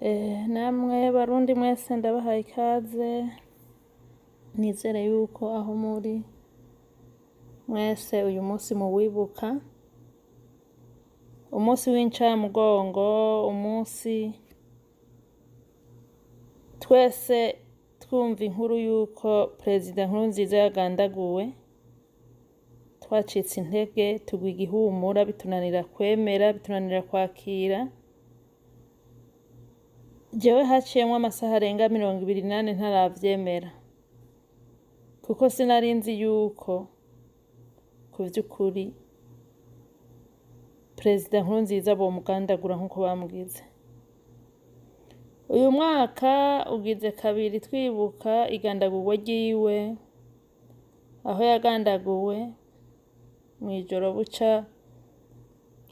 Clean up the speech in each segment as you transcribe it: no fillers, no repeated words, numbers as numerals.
Namwe Barundi mwese, ndabahaye ikaze. Nizere yuko aho muri mwese uyu munsi muwibuka, umunsi w'incamugongo, umunsi twese twumva inkuru yuko Perezida Nkurunziza yagandaguwe, twacitse intege, tugwa igihumura, bitunanira kwemera, bitunanira kwakira. Jewe haciyemwo amasaha arenga 24 ntaravyemera, kuko sinari nzi yuko ku vy'ukuri Perezida Nkurunziza bomugandagura nk'uko bamugize. Uyu mwaka ugize kabiri twibuka igandagurwa ryiwe, aho yagandaguwe mw'ijoro buca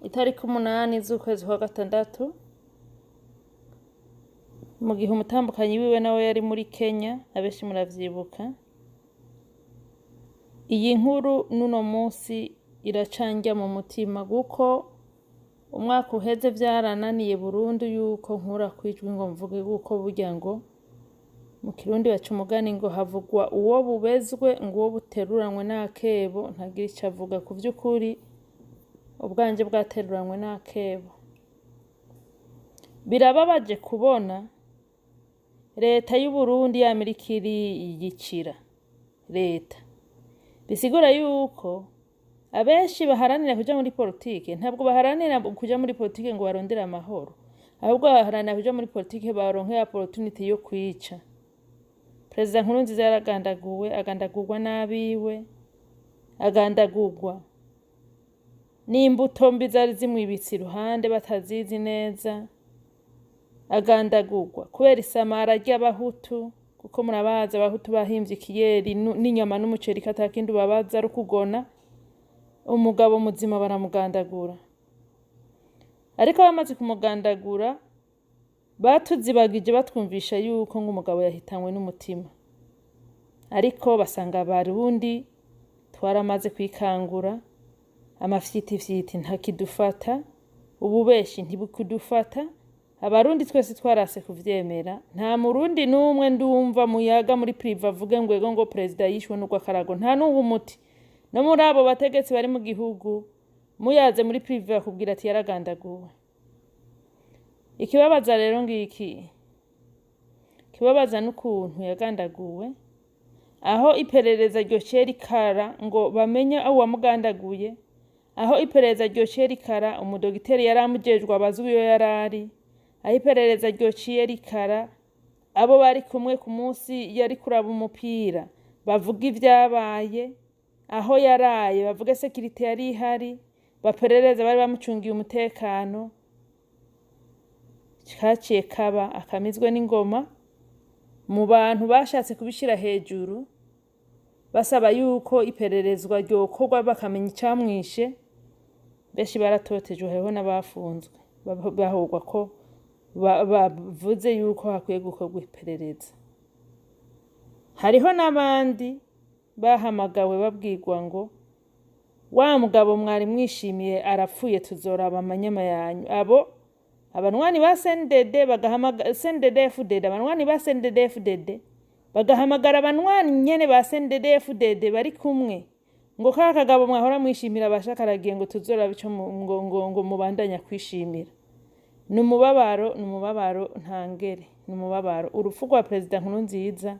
itariki 8 z'ukwezi kwa gatandatu, mu gihe umutambukanyi wiwe nawe yari muri Kenya. Abenshi muravyibuka. Iyi nkuru n'uno munsi iracandya mu mutima, kuko umwaka uheze vyarananiye burundu yuko nkura kwijwi ngo mvuge, kuko burya ngo mu Kirundi baca umugani ngo havugwa uwo bubezwe, ngo uwo buteruranwe n'akebo ntagira ico avuga. Ku vy'ukuri ubwanje bwateruranywe n'akebo. Birababaje kubona leta y'Uburundi yama iriko iriyicira leta. Bisigura yuko abenshi baharanira kuja muri politike ntabwo baharanira kuja muri politike ngo barondere amahoro, ahubwo baharanira kuja muri politike baronke opportunity yo kwica. Perezida Nkurunziza yaragandaguwe, agandagurwa n'abiwe, agandagurwa n'imbuto mbi zari zimwibitse iruhande batazizi neza, agandagurwa kubera isamara ry'Abahutu, kuko murabazi Abahutu bahimvye ikiyeri n'inyama n'umuceri, ko atakindi ubabaza ari ukugona. Umugabo muzima baramugandagura, ariko bamaze kumugandagura batuzibagije, batwumvisha yuko nk'umugabo yahitanywe n'umutima, ariko basanga Abarundi twaramaze kwikangura, amafyitifyiti ntakidufata, ububeshi ntibukidufata. Abarundi twese twarase kuvyemera. Nta Murundi n'umwe ndumva muyaga muri privé avuge ngo ego, ngo perezida yishwe n'urw'akarago. Nta n'uwo umuti no muri abo bategetsi bari mu gihugu, muyaze muri privé bakubwira ati yaragandaguwe. Ikibabaza rero ngiki, ikibabaza n'ukuntu yagandaguwe, aho iperereza ryociye rikara ngo bamenye aho uwamugandaguye, aho iperereza ryociye rikara umudogiteri yari amujejwe abazwe iyo yarari, aho iperereza ryociye rikara abo bari kumwe ku munsi yari kuraba umupira bavuga ivyabaye, aho yaraye bavuge sécurité yari ihari, baperereza bari bamucungiye umutekano. Kaciye kaba akamizwe n'ingoma mu bantu bashatse kubishira hejuru, basaba yuko ipererezwa ryokorwa bakamenya icamwishe. Benshi baratotejwe, hariho n'abafunzwe bahogwa ko bavuze yuko hakwiye gukorwa iperereza. Hariho n'abandi bahamagawe babwirwa ngo wa mugabo mwari mwishimiye arapfuye, tuzoraba amanyama yanyu. Abo abanwani ba CNDD bagahamagara CNDD FDD, abanwani ba CNDD FDD bagahamagara abanwani nyene ba CNDD FDD bari kumwe ngo ka kagabo mwahora mwishimira bashakaragiye, ngo tuzoraba ico ngo mubandanya kwishimira. Ni umubabaro, ni umubabaro ntangere, ni umubabaro. Urupfu rwa Perezida Nkurunziza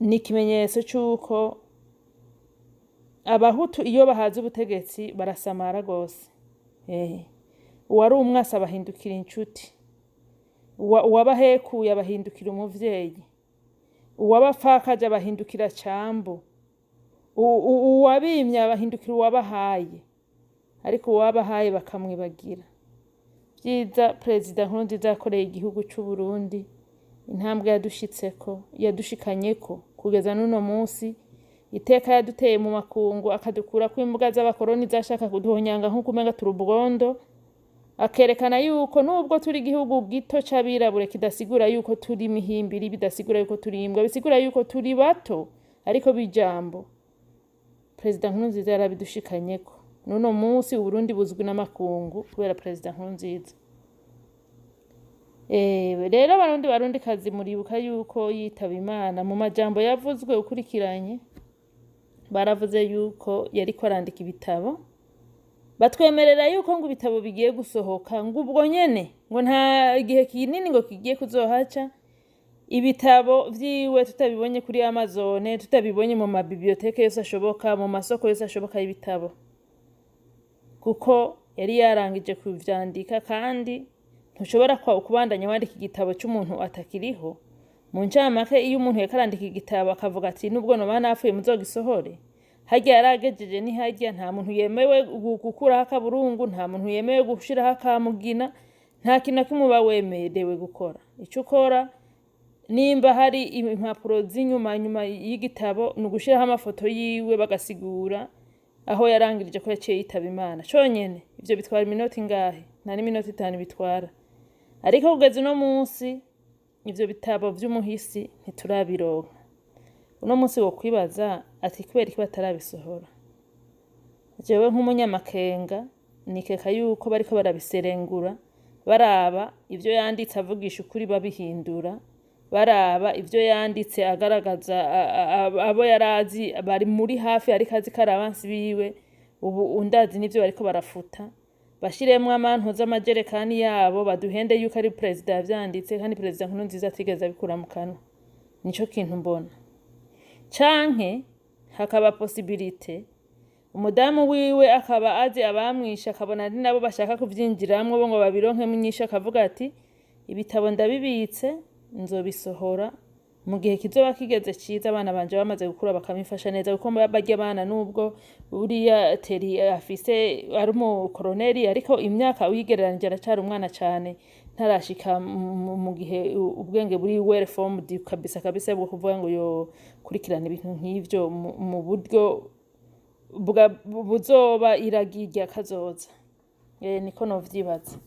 ni ikimenyetso c'uko Abahutu iyo bahaze ubutegetsi barasamara rwose. Uwari umwasi abahindukira inshuti, uwabahekuye abahindukira umuvyeyi, uwabapfakaje abahindukira cambu, uwabimye abahindukira uwabahaye, ariko uwabahaye bakamwibagira. Vyiza Perezida Nkurunziza yakoreye igihugu c'Uburundi, intambwe yadushitseko, yadushikanyeko kugeza n'uno munsi, iteka yaduteye mu makungu, akadukurako imbwa z'abakoroni zashaka kuduhonyanga nk'uko umenga turi ubwondo, akerekana yuko nubwo turi igihugu gito c'abirabure kidasigura yuko turi imihimbiri, bidasigura yuko turi imbwa, bisigura yuko turi bato ariko b'ijambo. Perezida Nkurunziza yarabidushikanyeko. N'uno munsi Uburundi buzwi n'amakungu kubera Perezida Nkurunziza. Rero abarundi barundi kazi, muribuka yuko yitaba Imana, mu majambo yavuzwe ukurikiranye, baravuze yuko yariko arandika ibitabo, batwemerera yuko ngo ibitabo bigiye gusohoka, ngo ubwo nyene, ngo nta gihe kinini ngo kigiye kuzohaca ibitabo vyiwe tutabibonye kuri Amazon, tutabibonye mu ma bibliothèques yose ashoboka, mu masoko yose ashoboka y'ibitabo, kuko yari yarangije kuvyandika. Kandi ntushobora kubandanya wandika igitabo c'umuntu atakiriho. Mu ncamake, iyo umuntu yariko arandika igitabo akavuga ati: "Nubwo noba napfuye muzogisohore", harya yaragejeje ni harya. Nta muntu yemewe gukuraho akaburungu, nta muntu yemewe gushiraho akamugina, nta kintu na kimwe uba wemerewe gukora. Ico ukora, nimba hari impapuro z'inyuma nyuma y'igitabo, ni ugushiraho amafoto yiwe, bagasigura aho yarangirije ko yaciye yitaba Imana conyene. Ivyo bitwara iminota ingahe? Nta n'iminota 5 bitwara. Ariko kugeza uno munsi ivyo bitabo vy'umuhisi ntiturabironka. Uno munsi wokwibaza ati: "Kubera iki batarabisohora?" Jewe nk'umunyamakenga nikeka yuko bariko barabiserengura, baraba ivyo yanditse avugisha ukuri babihindura, baraba ivyo yanditse agaragaza abo yarazi bari muri hafi, ariko azi ko ari abansi biwe. Ubu undazi nivyo bariko barafuta, bashiremwo amantu z'amajerekani yabo, baduhende yuko ari perezida yavyanditse, kandi Perezida Nkurunziza atigeze abikura mu kanwa. Nico kintu mbona. Canke hakaba possibilité umudamu wiwe akaba azi abamwishe, akabona ari nabo bashaka kuvyinjiramwo bo ngo babironkemwo inyishu, akavuga ati: "Ibitabo ndabibitse, nzobisohora mu gihe kizoba kigeze ciza, abana banje bamaze gukura bakamifasha neza", kuko barya abana, nubwo buriya Teri afise ari umukoroneri, ariko imyaka uyigereranije aracari umwana cane, ntarashika mu gihe ubwenge buri well formed kabisa kabisa bwo kuvuga ngo yokurikirana ibintu nk'ivyo mu buryo buzoba iragi rya kazoza. Niko novyibaza.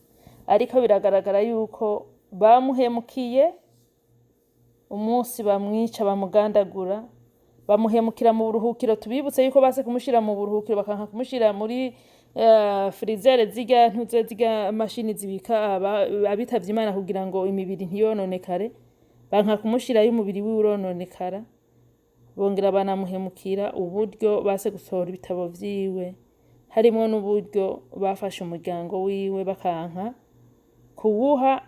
Ariko biragaragara yuko bamuhemukiye umunsi bamwica, bamugandagura, bamuhemukira mu buruhukiro. Tubibutse yuko base kumushira mu buruhukiro, bakanka kumushira muri freezer, zirya ntuze, zirya mashini zibika abitavye Imana kugira ngo imibiri ntiyononekare. Banka kumushirayo, umubiri wiwe urononekara. Bongera banamuhemukira uburyo base gusohora ibitabo vyiwe, harimwo n'uburyo bafashe umuryango wiwe bakanka kuwuha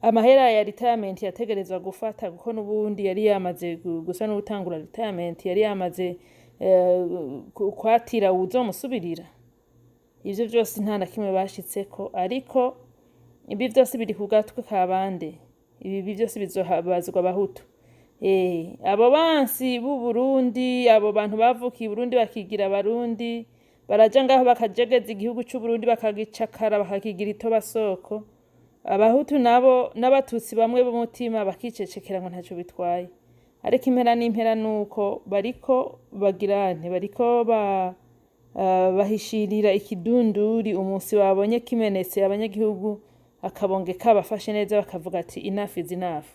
amahera ya retirement yategerezwa gufata, kuko n'ubundi yari yamaze gusa n'uwutangura retirement, yari yamaze kwatira uwuzomusubirira. Ivyo vyose nta na kimwe bashitseko. Ariko ibi vyose biri ku gatwe ka bande? Ibi vyose bizohabazwa abahutu. Abo bansi b'u Burundi, abo bantu bavukiye i Burundi bakigira abarundi, baraja ngaho bakajegeza igihugu c'u Burundi, bakagicakara, bakakigira itobasoko. Abahutu nabo n'abatutsi bamwe b'umutima bakicecekera ngo ntaco bitwaye. Ariko impera n'impera nuko bariko bagirante, bariko ba bahishirira ikidunduri. Umunsi babonye kimenetse, abanyagihugu akabonge kabafashe neza, bakavuga ati: "Enough is enough."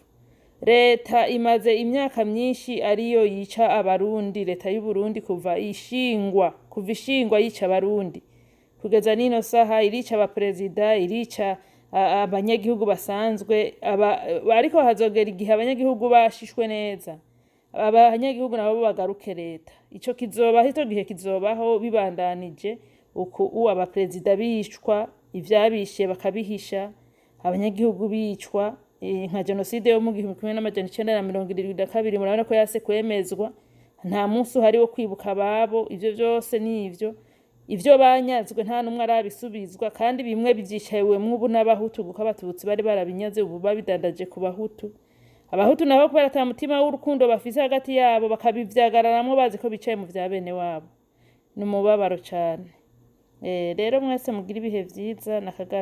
Leta imaze imyaka myinshi ariyo yica abarundi. Leta y'Uburundi kuva ishingwa yica abarundi, kugeza n'ino saha irica abaperezida, irica abanyagihugu basanzwe. Ariko hazogera igihe abanyagihugu bashishwe neza, abanyagihugu nabo bagaruke leta. Ico kizobaho, ico gihe kizobaho bibandanije uku u abaperezida bicwa, ivyabishe bakabihisha, abanyagihugu bicwa, nka jenoside yo mu 1972, murabona ko yase kwemezwa, nta munsi uhari wo kwibuka ababo. Ivyo vyose nivyo, ivyo banyazwe nta n'umwe arabisubizwa, kandi bimwe bivyicayewemwo ubu n'abahutu, kuko abatutsi bari barabinyaze, ubu babidandaje ku bahutu. Abahutu nabo, kubera ata mutima w'urukundo bafise hagati yabo, bakabivyagararamwo bazi ko bicaye mu vya bene wabo. Ni umubabaro cane. Rero mwese mugira ibihe vyiza nakagaruka.